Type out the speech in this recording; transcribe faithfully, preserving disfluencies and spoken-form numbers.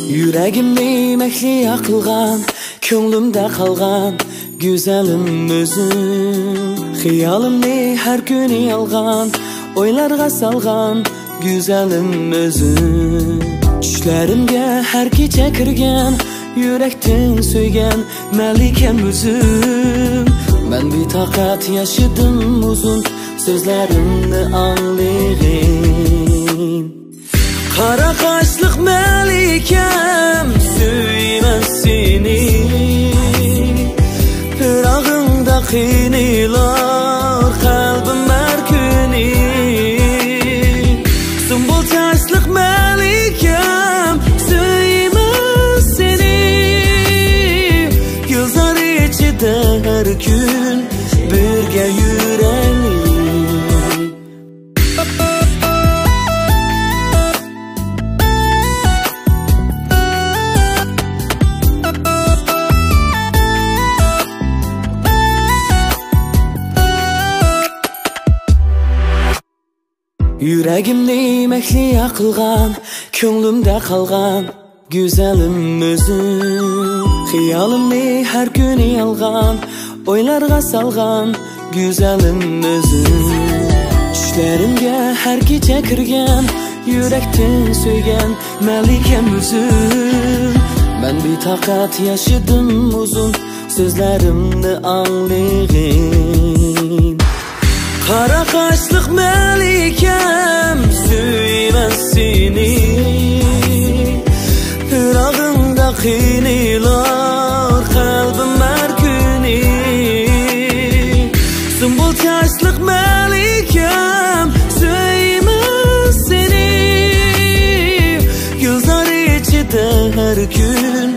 يۈرەگىمنى مەھلىيا قىلغان، كۆڭلۈمدە قالغان گۈزەلىم ئۆزۈڭ. خىيالىمنى ھەر كۈنى ئالغان، ئويلارغا سالغان گۈزەلىم ئۆزۈڭ. چۈشلىرىمگە ھەر كېچە كىرگەن، يۈرەكتىن سۆيگەن مەلىكەم ئۆزۈڭ. مەن بىتاقەت ياشىدىم ئۇزۇن، سۆزلىرىمنى ئاڭلىغىن. قارا قاشلىق مەلىكەم، سۆيىمەن سېنى. پىراقىڭدا قىينىلار قەلبىم ھەر كۈنى. سۇمبۇل چاچلىق مەلىكەم، سۆيىمەن سېنى. گۈلزار ئىچىدە ھەر كۈن بىرگە يۈرەيلى. يۈرەگىمنى مەھلىيا قىلغان، كۆڭلۈمدە قالغان گۈزەلىم ئۆزۈڭ. خىيالىمنى ھەر كۈنى ئالغان، ئويلارغا سالغان گۈزەلىم ئۆزۈڭ. چۈشلىرىمگە ھەر كېچە كىرگەن، يۈرەكتىن سۆيگەن مەلىكەم ئۆزۈڭ. مەن بىتاقەت ياشىدىم ئۇزۇن، سۆزلىرىمنى ئاڭلىغىن. قارا قاشلىق مەلىكەم، سۆيىمەن سېنى. پىراقىڭدا قىينىلار قەلبىم ھەر كۈنى. سۇمبۇل چاچلىق مەلىكەم، سۆيىمەن سېنى. گۈلزار ئىچىدە ھەر كۈن